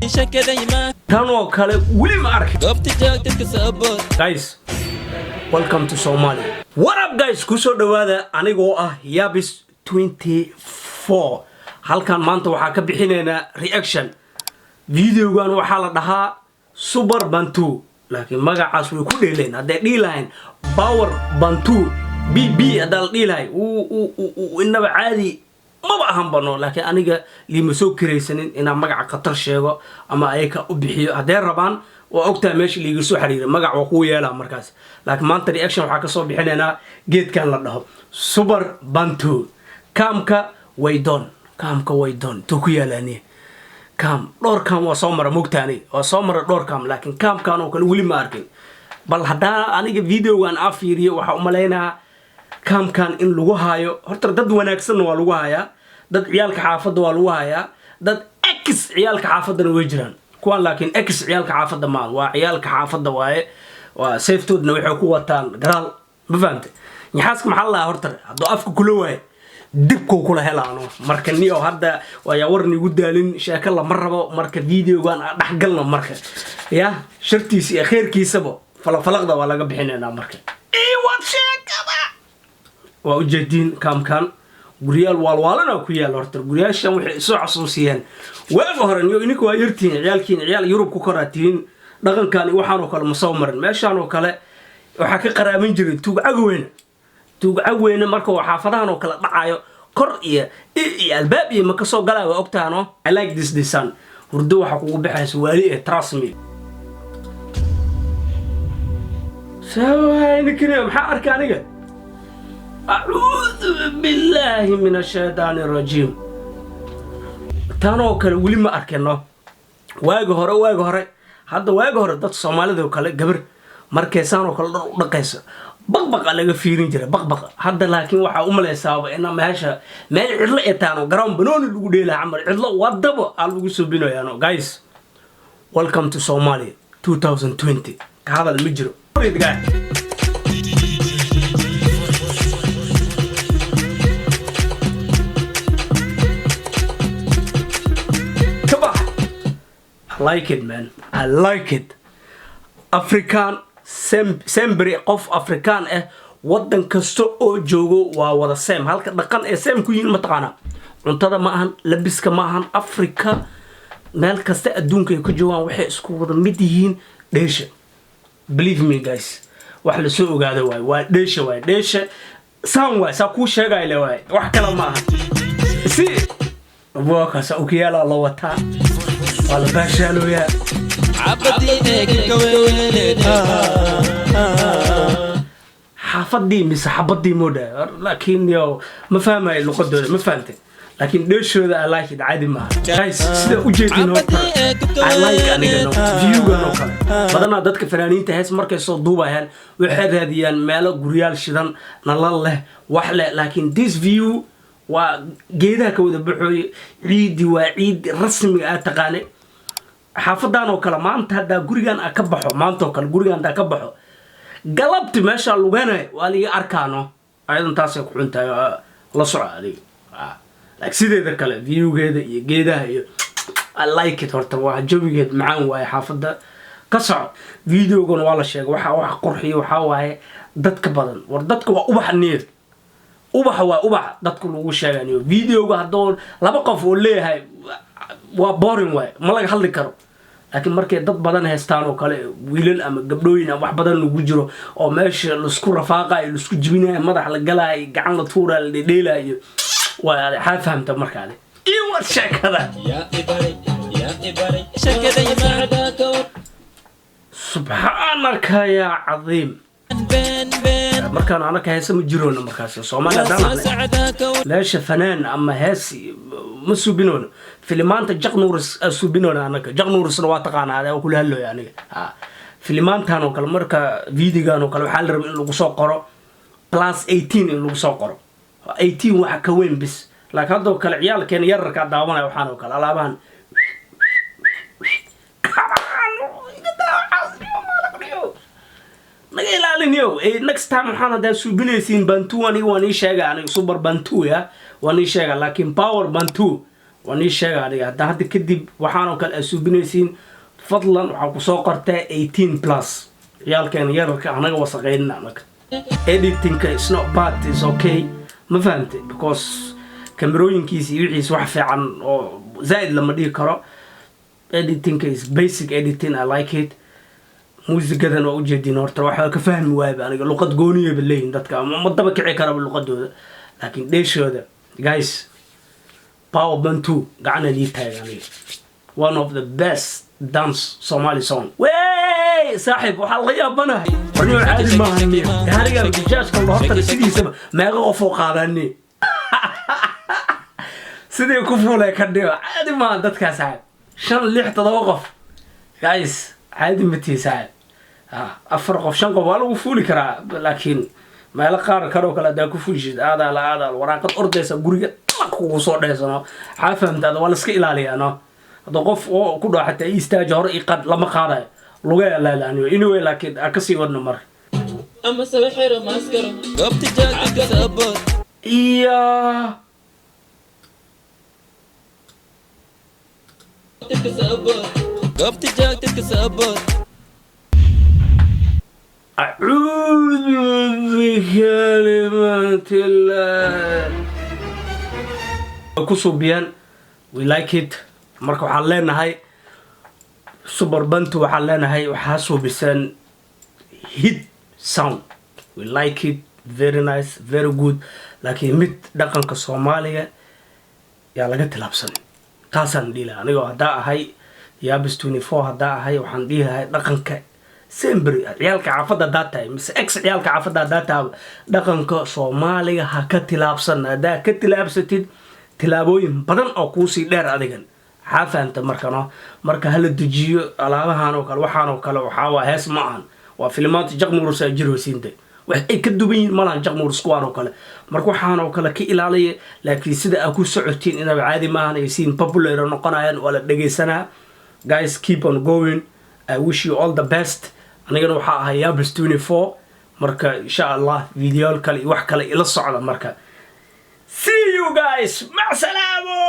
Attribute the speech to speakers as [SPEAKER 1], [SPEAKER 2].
[SPEAKER 1] Tan oo kale weli ma arkin. Guys, welcome to Somalia. What up, guys? Kusoo dhawaada anigoo ah Yabis 24. Halkan maanta waxaa ka bixinaynaa reaction. Videogan waxaa la dhahaa Super Bantu, laakiin magacaas way ku dheeleen. Hadday dhihi lahayn Power Bantu b b, haddaa la dhihi lahay, inaba caadi maba ahan bano. Laakiin aniga liima soo karaysanin inaan magaca khatar sheego ama ayaka u bixiyo. Hadday rabaan, waa ogtahay meesha liiga soo xiriira, magac waa kuu yeelaa markaas. Laakiin maanta reaction waxaa kasoo bixinaynaa geedkan la dhaho Super Bantu, kaamka Waydon. Kaamka Waydon intuu ku yaalaaniye? Kaam dhowr kaam waa soo mara, mogtaani waa soo mara dhowr kaam, laakiin kaamkan oo kale weli ma arkin. Bal haddaa aniga videogan aa fiiriyo, waxaa umalaynayaa kaamkan in lagu haayo horta dad wanaagsanna waa lagu hayaa, dad ciyaalka xaafadda waa lagu hayaa, dad ex ciyaalka xaafaddana way jiraan kuwaan. Laakiin ex ciyaalka xaafadda maan, waa ciyaalka xaafadda waaye. Waa seeftoodna waxay ku wataan gadaal, ma fahamte? Nyaxaaska maxaa la lahaa horta? Hadduu afka kula waayo, dibkuu kula helaano. Marka niyo hadda waayaa war nigu daalin, sheeko lama rabo. Marka videogan aa dhexgalno, marka ya shartiisa iyo kheyrkiisaba falafalaqda waa laga bixinaynaa. Marka iwad sheekada waa ujeediin, kaamkan guryaal waalwaalana ku yaal. Horta guryaashan waxay isoo xasuusiyeen waaga hore. Niyo ininka waa yartihiin, ciyaalkiin ciyaal Yurub ku koraa tihiin, dhaqankan iyo waxaan oo kale ma soo marin. Meeshaan oo kale waxaa ka qaraaban jiray tuugcagweyne. Tuugcagweyne marka uu xaafadahan oo kale dhacayo, kor iyo iyo albaab iyo ma kasoo galaya, waa ogtaano. I like this design. Hurdo waxaa kugu baxaysa waali ee, trust me. Sawaaynikini maxaa arka aniga? Acuudu billaahi min ashaydaani arajiim. Tan oo kale weli ma arkino. Waagi hore, waagi hore, hadda waagi hore dadka Soomaalida oo kale, gabar markaysaan oo kale dhar u dhaqaysa, baqbaqa laga fiirin jiray, baqbaqa. Hadda laakiin waxaa u malaysaaba ina meesha meel cidlo ee taano, garoon banooni lagu dheelaa camal, cidlo wadaba aa lagu subinayaano. Guys, welcome to Somalia 2020. Ka hadal ma jiro. Guys, come on. I like it, man. I like it. African sembri, qof Afrikaan ah wadan kasta oo joogo waa wada same. Halka dhaqan ee same ku yihiin, mataqaanaa? Cuntada ma ahan, labiska ma ahan. Africa meel kasta adduunka ay ku joogaan waxay isku wada mid yihiin dheesha. Believe me, guys, wax lasoo ogaada waay, waa dheesha waay. Dheesha saan waay, saa kuu sheegay le waay, wax kale ma aha. Si kaas okiyaala la wataa, waa la baashaalooyaa. Xaafadii mise xabadii moodha, laakiin yo ma fahmayo luqadooda, ma fahamte? Laakiin dheeshooda I like it, caadi maaha. Guys, sida ujeedin horta, I like aniga no viewgan oo kale. Badanaa dadka fanaaniinta hees markay soo duubayaan waxay raadiyaan meelo guryaal shidan, nalal leh, wax leh. Laakiin this view waa geedaha ka wada baxooye, ciidi waa ciid rasmiga aad taqaane. Xaafadan oo kale maanta haddaa gurigan aa ka baxo, maanta oo kale gurigan haddaa ka baxo galabti, meeshaa luganay waa liga arkaano. Ayadan taasay ku xuntahay, la soco adiga. Laakiin sideeda kale viewgeeda iyo geedaha iyo I like it. Horta waa jawigeed macaan waaye xaafadda. Ka soco videogan, waa la sheegay waxa wax qurxiyo waxaa waaye dadka badan. War dadka waa ubax niyad, ubaxa waa ubax dadku lagu sheeganayo. Videoga haddoo laba qof oo leeyahay waa boring waay, ma laga hadli karo. Laakiin markay dad badan haystaan oo kale, wiilal ama gabdhooyin ama wax badan lagu jiro oo meesha laisku rafaaqayo, laisku jibinayo, madax la galaayo, gacan la tuurayo, la dhedheelayo, waa xaa fahamta markaade iyo war sheekada. Subxaanaka yaa cadiim. Markaan anaka heese ma jiroona markaas Soomaaliya haddaan nahnay, meesha fanaan ama hees ma suubinoona. Filimaanta Jaq Nuuris aa suubinoona anaka. Jaq Nuurisna waa taqaanaa adaa kula hadlooya aniga. Ha, filimaantan oo kale, marka videogan oo kale waxaa la rabay in lagu soo qoro plus 18, in lagu soo qoro 18 waxa ka weyn bis. Laakiin haddoo kale ciyaalkeena yararkaa daawanaya waxaan oo kale alaabahan. Come on, iga daawacaas, naga ilaaliniyo. Next time waxaan haddaa suubinaysiin Bantu, aniga waan ii sheega, aniga Super Bantu ya waan ii sheega, laakiin Power Bantu. Waa nii sheega aniga, hadda hadda kadib waxaanoo kale aad suubinaysiin, fadlan waxaa kusoo qortaa 18+. Ciyaalkeena yararka anaga wasaqeynina anaga. Editingka is not bad, is okay, ma fahamtay? Because kamerooyinkiisa iyo wixiisa wax fiican oo zaa'id lama dhihi karo. Editingka is basic editing, I like it. Muusigadan waa ujeedin, horta waxaa ka fahmi waayba aniga, luqad gooniyaba leeyihin dadka, ma daba kici karaba luqadooda, laakiin dheeshooda, guys, Power Bantu gacana lii taaga aniga. One of the best dance Somali song wey. Saaxiib, waxaa laga yaabanahay warnimo caadi maaha niyo. Gaarigan bajaajka la hortana sidiisaba meeqa qof oo qaadani sidii ku fuulay ka dhigo, caadi maaha dadkaa, saaxiib. Shan, lix, todoba qof, guys, caadi matii, saaxiib. Afar qof, shan qof waa lagu fuuli karaa, laakiin meelo qaar kanoo kale haddaa ku fuushid, aadaa la aadaa waraaqad ordaysa guriga dalaq kugu soo dheysano. Waxaa fahamta, waa la iska ilaaliyaa, no? Hadda qof oo ku dhaho xataa ii istaaji, hore ii qad, lama qaadayo, lugee leedahay anyway. Laakiin aan kasii wadno marka.
[SPEAKER 2] Ama saba xiro maaskaro.
[SPEAKER 3] Goobta joogta ka soo bood.
[SPEAKER 1] Iyo
[SPEAKER 2] Ka soo bood.
[SPEAKER 3] Goobta joogta ka soo bood.
[SPEAKER 1] أعوذ بكلمات الله ku suubiyaan. We like it. Marka waxaan leenahay Super Bantu, waxaan leenahay waxaa suubiseen hit sound. We like it, very nice, very good. Laakiin mid dhaqanka Soomaaliga yaa laga tilaabsanay, taasaan dhihi lahaa anigoo haddaa ahay Yaabis 24. Haddaa ahay, waxaan dhihi lahay dhaqanka sembri ciyaalka xaafadda haddaa tahay mise ex ciyaalka xaafadda haddaa tahay, dhaqanka Soomaaliga ha ka tilaabsan. Haddaa ka tilaabsatid, tilaabooyin badan oo kuusii dheer adigan, waxaa fahamta markano. Marka hala dejiyo alaabahan oo kale, waxaan oo kale waxaa waa hees ma ahan, waa filimaanta Jaqmurus ay jirhosiinta, wax ay ka duwan yihiin malahan Jaqmurus kuwaan oo kale. Marka waxaan oo kale ka ilaaliya. Laakiin sida aa ku socotiin inaba caadi maahan, ay siin popular noqonayaan, waa la dhegaysanaa. Guys, keep on going, I wish you all the best. Anigana waxaa ahay Yabis 24. Marka insha Allah videoyaal kale iyo wax kale ila socda. Marka see you guys, mac salaamo.